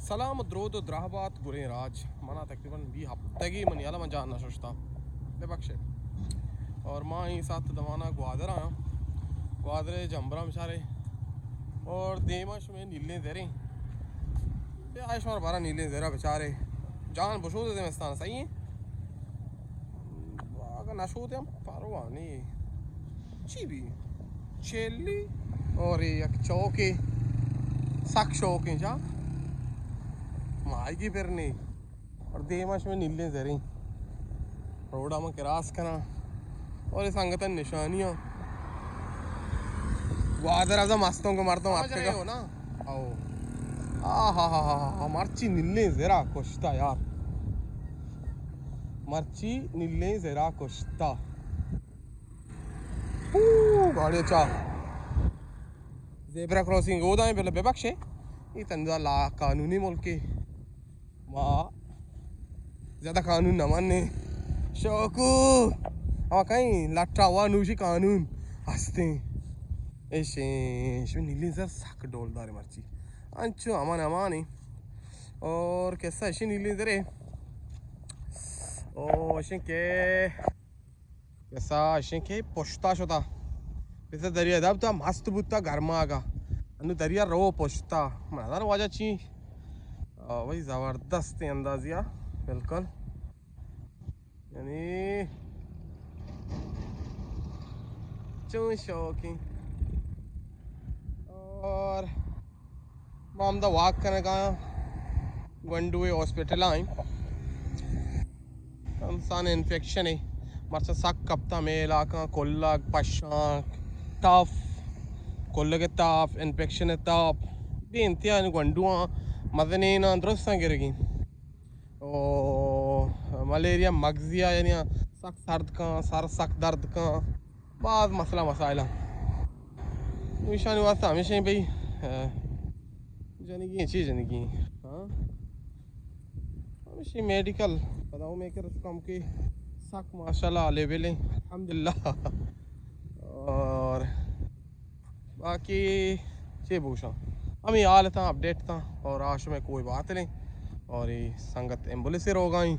سلام و درود و دراہ بات گلیں راج۔ منا تقریباً بی ہفتگی منی حالا من جان نہ ششتا۔ بے بخشے۔ اور ما این ساعت دوانا گوادر آیا۔ گوادر جمبرا بچارے۔ اور دیما شمے نیلیں زریں۔ بے آئے شمار بارا نیلیں زرا بچارے۔ جان بشود زمستان صحیح ہے۔ اگہ نہ شود ہم پرواہ نہیں۔ چی بی؟ چیلی اور یک چوکے، سک شوقیں جا، ماہیگی پرنی۔ اور دیما شمے نیلیں زریں۔ روڈا ما کراس کناں اور اے سنگتاں نشانیاں۔ گوادر ازا مستوں کو مردم آتکگا۔ او۔ آہا ہا ہا ہا، مرچی نیلیں زرا کشتا یار۔ مرچی نیلیں زرا کشتا۔ اوہ، گاڑی چا۔ زیبرا کراسنگ ہو دائیں، بلے ببخشے۔ یہ تندا لا قانونی ملکے۔ ما زیادہ قانون نہ ماننے۔ شوکو۔ ہما کہیں لٹا وا نوشی قانون ہستیں۔ ایشیں، ایشیں نیلیں زر سک ڈولدار مرچی۔ انچو امان امانی۔ اور کسا ایشیں نیلیں زرے۔ او، ایشیں کہ کسا اشیں کہ پشتا شتا۔ پیسر دریا دب تا مست بوتا گرماگا۔ انو دریا رو پشتا۔ من نزاناں واجہ چی۔ آ، بھائی زبردستیں اندازیا۔ بالکل۔ یعنی چون شوقیں۔ اور ما ہمدا واک کنگا گونڈوے ہاسپٹل آئیں۔ انسان انفیکشن ہے۔ مرچا سک کپتا مئے علاقہ، کلگ، پشانک، تاف، کلگ تاف، انفیکشن تاف۔ بے انتہا گونڈواں مزنیناں درستاں گرگی۔ او ملیریا مگزیا یعنی سک سرد کن، سر سک درد کن۔ باز مسئلہ مسائل ہاں۔ نو ایشانی واسطہ ہمیشہ بھئی، آ، جنگی ہیں، چی جنگی ہیں؟ ہاں؟ ہمیشہ میڈیکل، پدا وہ میکر کم کے سک ماشاءاللہ لیول ہیں، الحمدللہ۔ اور باقی چے بوشاں، ہمیں حال تاں، اپڈیٹ تاں، اور آ شمے کوئی بات نہیں۔ اور یہ سنگت ایمبولینس سے روگائیں۔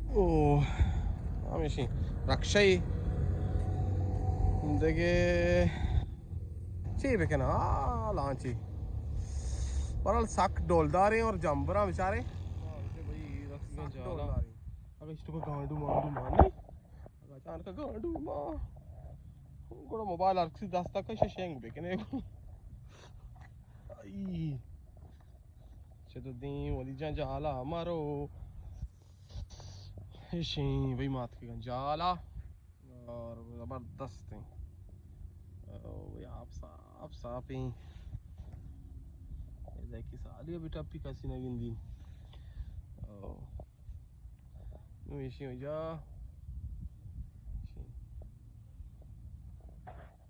او، ہمیشی رکشہ ہی۔ دگے چے بکنا؟ آ، لانچی۔ برحال سک ڈولداریں اور جمبراں بچارے۔ سک ڈولداریں۔ اگر اس تو گانڈو مانڈو مانی۔ اچانک گانڈو ما گڑا موبائل ہر کسی دستا کش شنگ بکنے۔ آئی۔ چہ تو دیم ولی جان جالا مارو۔ ایشیں بھئی مات کے جالا۔ اور زبردست ہیں۔ او بھئی آپ صاف صاف ہیں۔ اے دیکھی سالی ابھی ٹپی کسی نہ گندی۔ او۔ نو ایشی ہو جا۔ ایشی۔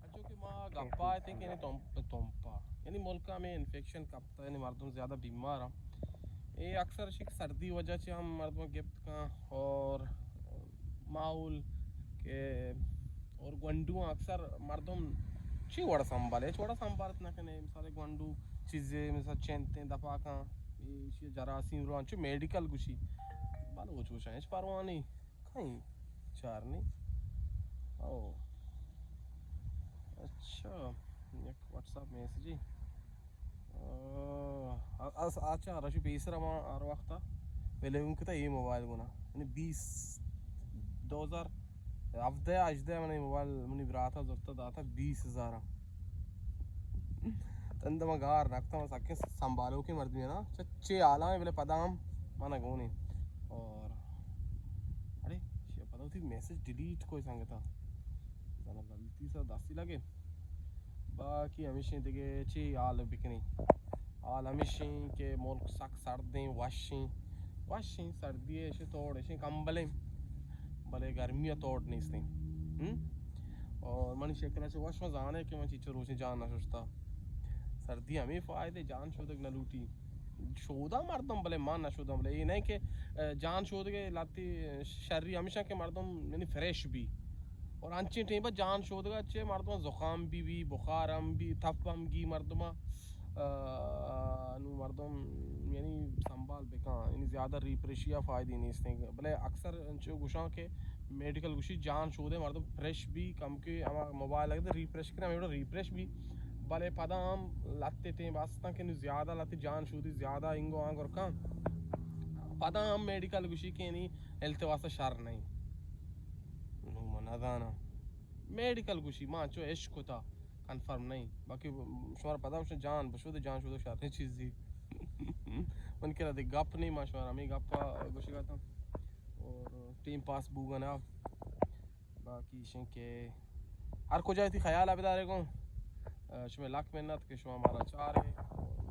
اچو کہ ما گپا اتیں کہ یعنی تمپ، تمپا۔ یعنی ملکا میں انفیکشن کپتا، یعنی مردم زیادہ بیمار ہیں۔ اے اکثر شک سردی وجہ سے ہم مردم گپت کن اور ماحول کہ اور گونڈو اکثر مردم چی وڑ سنبھالے، چی وڑ سنبھالت نہ کنے۔ مثال گونڈو چیزے مثال چینتے دپا کن، ایشی جراثیم رو انچو میڈیکل گوشی، بلوچ گوشاں ہچ پرواہ نہیں، کہیں چار نہیں۔ او اچھا، یک واٹس ایپ میسجی۔ آ، اس-، اچھا، رشی پیسر ما ہر وقت ویلے اون کتا یہ موبائل گونا۔ یعنی بیس، دو ہزار ہفدہ، ہژدہ منی موبائل منی براتا زرتا داتا بیس ہزار۔ تند ما گار نکتا، ما سکے سنبھالو کے مردمی نا۔ چچے حالاں بلے پدا ہم منا گونے۔ اور اڑے، شی پدا ہوتی میسج ڈیلیٹ کوئی سنگتا۔ زانا غلطی سا دستی لگے۔ باقی ہمیشیں دگہ چی حال بکنی؟ حال ہمیشیں کہ ملک سک سردیں، وشیں، وشیں، سردی ہے، ایشی توڑ، ایشی کمبلیں، بلے گرمی توڑ نیستیں۔ ہم؟ اور منی شکل سے وش، من زانے کہ من چیچو روچیں جان نہ ششتا۔ سردی ہمیں فائدے، جان شودگ نہ لوٹی۔ شودا مردم بلے ما نہ شودم، بلے یہ نہیں کہ، اه، جان شودگے لاتی شری ہمیشہ کہ مردم یعنی فریش بی۔ اور انچیں ٹیم پر جان شودگا چے مردم زکام بی بی، بخار ہم بی، تپ ہم گی مردم، اه، نو مردم یعنی سنبھال بکن، یعنی زیادہ ریپریشی ءَ فائدی نیست ایں۔ بلے اکثر انچو گوشاں کہ میڈیکل گوشی جان شودے، مردم فریش بی، کم کہ ہما موبائل لگتے ریپریش کرے، ہمیں وڑا ریپریش بی۔ بلے پدا ہم لتے ٹیم باستاں کہ نو زیادہ لتے جان شودی، زیادہ انگو آنگر کن۔ پدا ہم میڈیکل گوشی کہ یعنی ہیلتھ واسطہ شر نہیں۔ نو من نہ زاناں۔ میڈیکل گوشی ما چو عشق کتا۔ کنفرم نہیں، باقی شمارا پدا گوشاں جان بشود، جان شود شریں چیزی۔ من کرا دے گپ نہیں، ما شمارا ہمیں گپ گوشگا تاں اور ٹیم پاس بوگا نا۔ باقی شن کہ ہر کجا تئی خیال بدارے گوں۔ شمے لک منت کہ شما مارا چارے۔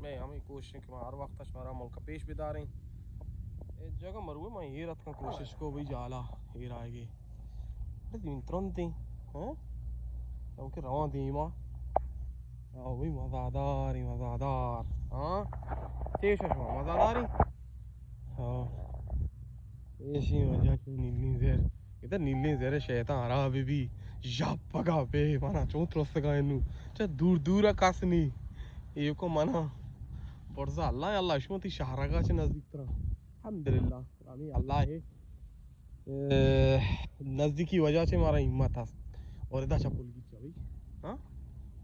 میں ہمیں کوشش کہ ما ہر وقت شمارا ملک پیش بداریں۔ اے جگہ مروے ما ایر اتکاں کوشش کو بھئی جالا ایر آئے گے۔ بس دین ترند دیں، ہاں؟ تو کہ روان دیما۔ آ، وہی مزادار، مزادار۔ ہاں؟ چیش شما مزاداری؟ ہاں۔ ایشی وجہ کہ نیلیں زر۔ ادھر نیلیں زر شیطان ہرا بی بی۔ ژاپ پگا بے، منا چون ترسگا انو۔ چا دور دور کس نی۔ ایوکو منا۔ برزا اللہ، اللہ شما تی شہرگا چے نزدیک ترا۔ الحمدللہ۔ ہمیں اللہ ہے۔ اے، نزدیکی وجہ چے مارا ہمت ہست۔ اور ادا چا پل گیچا بھئی۔ ہاں؟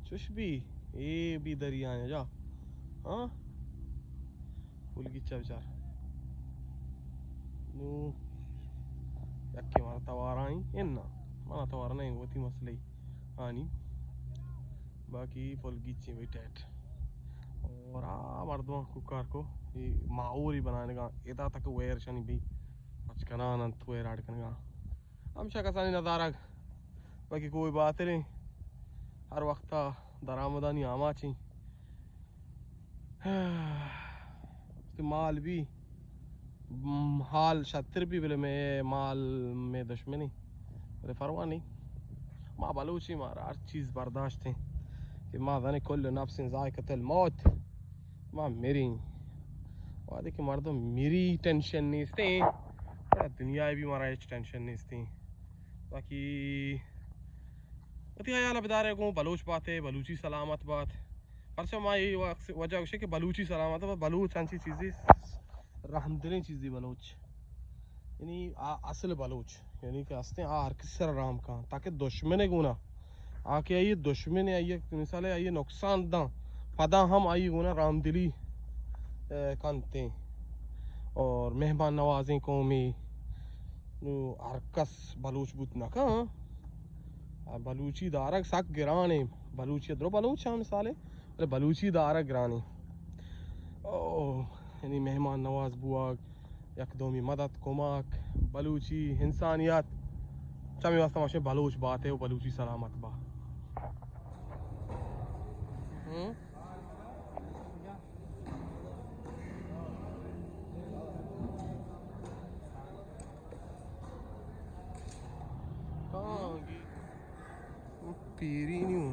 چوش بی، اے بی دریا ہے جا۔ ہاں؟ پل گیچا بچار۔ نو، یکے مارا توار آئیں، انا۔ مارا توار نہیں، وتی مسئلہ ہی۔ آنی۔ باقی پل گیچیں بھئی ٹیٹ۔ اور آ مردماں کوکار کو، اے ماحولی بنانگا، ادا تک ویر شنی بھئی۔ پچ کنان انت، ویر آڑ کنگا۔ ہمشہ کسانی نظارگ، باقی کوئی باتریں، ہر وقتا درآمدانی آماچیں۔ کہ مال بی، م، حال شتر بی، بلے میں مال میں دشمنی، بلے پرواہ نہیں۔ ما بلوچی، مارا ہر چیز برداشت ہیں کہ ما زنے کل نفس ذائقۃ الموت، ما مریں۔ وہدے کہ مردم مری ٹینشن نیستیں، پورا دنیا بی مارا ہچ ٹینشن نیستیں۔ باقی وتی خیال بدارے گوں بلوچ باتے، بلوچی سلامت بات۔ پرچا ما اے وقت وجہ گوشے کہ بلوچی سلامت بات، بلوچ انچی چیزی رحم دلیں چیزی بلوچ۔ یعنی آ اصل بلوچ، یعنی کہ ہستیں آ ہر کسی سر رحم کن، تاکہ دشمن گونا آ کہ آئی دشمن آئی مثال آئی نقصان داں، پدا ہم آئی گونا رحم دلی، اے، کنتیں۔ اور مہمان نوازیں قومی، نو ہر کس بلوچ بوت نہ کن۔ آ بلوچی دارگ سک گرانیں۔ بلوچی درو بلوچ ہم مثالے، بلے بلوچی دارگ گرانیں۔ او، یعنی مہمان نواز بوگ، یک دومی مدد، کمک، بلوچی انسانیت، چمی واسطہ ماشے بلوچ باتے و بلوچی سلامت با۔ ہم؟ کانگی پیری نیو۔